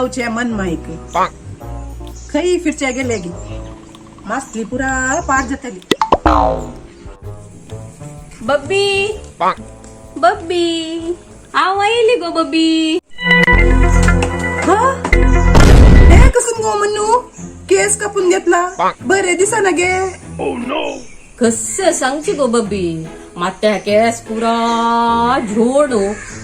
उलोवचे मन माईक खंय फिरच्या गेले गी मासली पुरा पार जातली. बब्बी, बब्बी, हांव आयली गो बब्बी. हा, हे कसून गो मन्नू, केस कापून घेतला, बरे दिसना गे. कस सांगची गो बब्बी, मात्या केस पुरा झोडू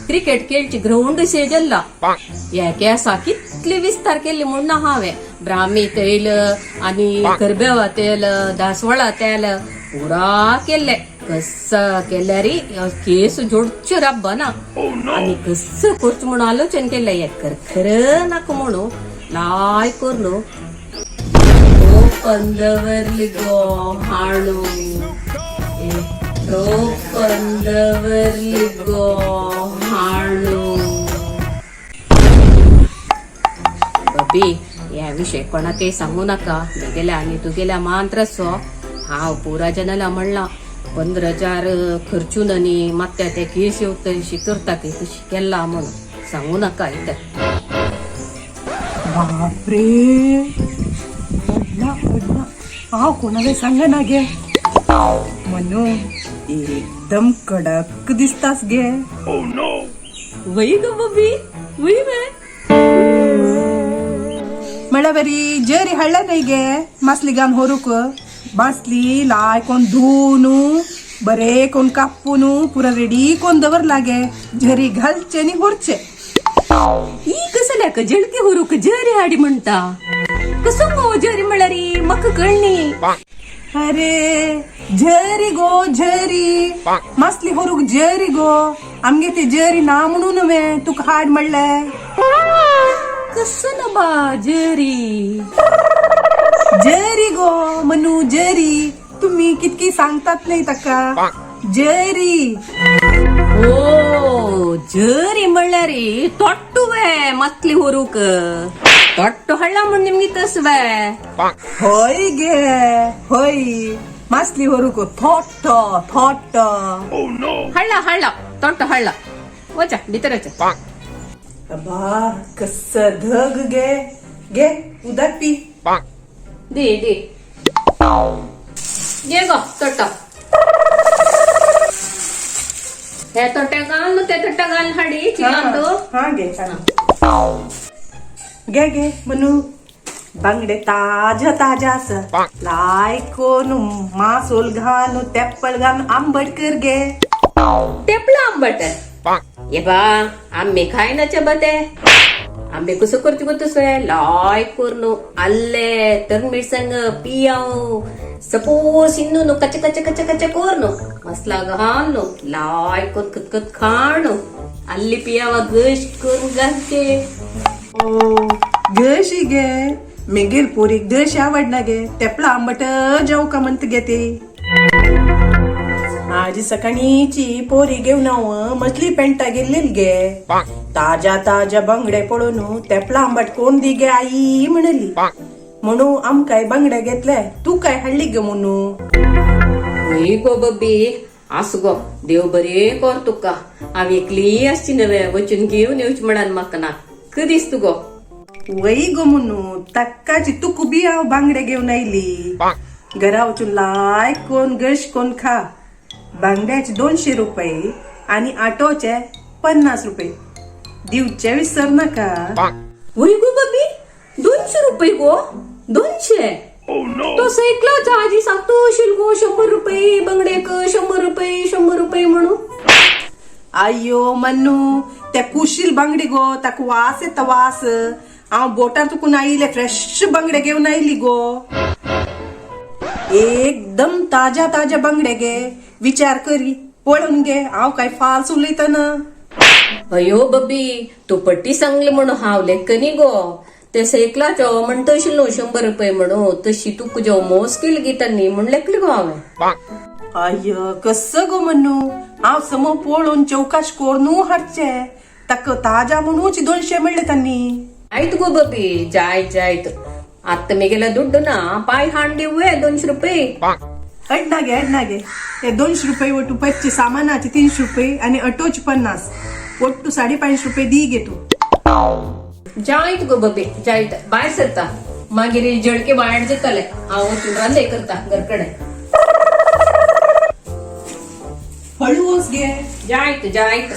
क्रिकेट खेळची ग्राउंड सेजल्ला. ह्या केसा कितली विस्तार केल्ली म्हूण ना हांवें ब्राह्मी तेल आणि करबेवा तेल, दासवळा तेल पुरा केल्ले. कस केल्यारी केस जोडचे रब्बना आणि कस करचें म्हणून आलोचन केल्ले. हे खर नाका म्हणू लाय करून पंदवरली गो हाणू, पंदवरली गो हाणू. बबी, ह्या विषय कोणाकय सांगू नाका. मेगेल्या आनी तुगेल्या मांत्रसो. हांव पुरा जनाला म्हणला 15,000 खर्चून आनी मात्या ते केस येवतशी करता की तशी केला म्हणून सांगू नाका इथे. बापरे, अडना अडना, हांव कोणाला सांग ना गे. मनू, एकदम कडक दिसतास गे. वही गो बबी, वही वे. म्हळ्यार बरी जरी हाडले न्हय गे मासली घालून होरूक. मासली लाय कोण धुवून बरे कोण कापून पुरा रेडी कोण दवरला गे, झरी घालचे नी होरचे. ही कसल्या का झळकी हुरूक जरी हाडी म्हणता? कसो गो जरी म्हळ्यार म्हाका कळणी. अरे, झरी गो झरी, मासली होरूक झरी गो. आमगे ते जरी ना म्हणून वे तुका हाड म्हणले. कसं ना बा जरी? जरी गो मनू, जरी. तुम्ही कितकी सांगतात नाही ताका, जरी. ओ, जरी म्हणल्यार तोट्टुवे मातली हुरूक तोट्टू हाडला म्हण निमगी तसवे. हय गे हय, मासली व्हरूक थोट्ट थोट्ट. हाडला हाडला, तोट्टो हाडला. वचा भितर वचा. अबा, कस धग गे. गे उदक पी. दे दे, घे गो तोट्टो. हे तोट्या घाल, ते तोट्या घाल, हाडी चिकान तू. हा गे हा. गे गे मनू, बांगडे ताजा ताजा आसा. लाय कोन मासोल घालून तेप्पळ घालून आंबट कर गे. टेपला आंबट ये बा, आंबे खायनाचे बा ते. आंबे कसो करचे गो तसं लाय करून आल्ले तर मिरसांग पियाव सपोज इन्नू कच कच कच कच कोर्नु मसला घालनु लाय करून कतकत खाणू अल्ली पियावा गश करून घालचे. ओ, गशी गे, मेगेल पोरीक गशी आवडना गे. तेपला आंबट जेव का म्हणत गे ते. आजी सकाळीची पोरी घेऊन हांव मछली पेंटा गेल्ली गे. ताज्या ताज्या बांगडे पळोवन तेपला आंबट कोण दी गे आई म्हणली, म्हणू आमकांय बांगडे घेतले. तू काय हाडली गे म्हणू? वय गो बबी, आस गो, देव बरे कर तुका. हांव एकली आसची नवे, वचून घेवन येवची म्हणान म्हाका नाक्क दिसता गो. वय गो म्हणू, ताकाची तुक बी हांव बांगडे घेवन आयली. घरा वचून लाय कोण गश कोण खा. बांगड्याचे 200 रुपये आणि आटोचे 50 रुपये दिवचे विसर नका. वय गो बबी, 200 रुपये गो, 200? तो सैकलाच आजी सांगतो अशील गो 100 रुपये बांगड्याक, 100 रुपये, 100 रुपये म्हणून. अय्यो मन्नू, त्या कुशील बांगडे गो, ताका वास येता वास. हांव बोटार तुकून आयिल्ले फ्रेश बांगडे घेवन आयली गो, एकदम ताज्या ताज्या बांगडे गे. विचार करी पळोवन गे, हांव काय फाल्स उलयतना. अयो बबी, तू पट्टी सांगली म्हणून हांव लेखनी गो. ते सैकलाचो म्हणतो अशील न्हू 100 रुपये म्हणून, तशी तुका जेव मोस केली गी तांणी म्हण लेखली गो हांवें. अय्य, कसं गो मन्नू, हांव समो पळोवन चवकाश कोरून हाडचे. ताका ताज्या म्हणूच 200 म्हणले तांणी. आयत गो बबी, जायत जायत. आत्ता मेगेला दुड्डू ना पाय हांडी उवे 200 रुपये. अडना गे, अडना गे. ते 200 रुपये ಒಟ್ಟು पच्ची सामानाचे 300 रुपये आणि ऑटोचे 50, ಒಟ್ಟು 550 रुपये दी गे तू. जायत गो बबे जायत, भायर सरता मागीर जळके वायट जातले. हांव वचून रांदे करता घरकडे. हळू वच गे. जायत जायत.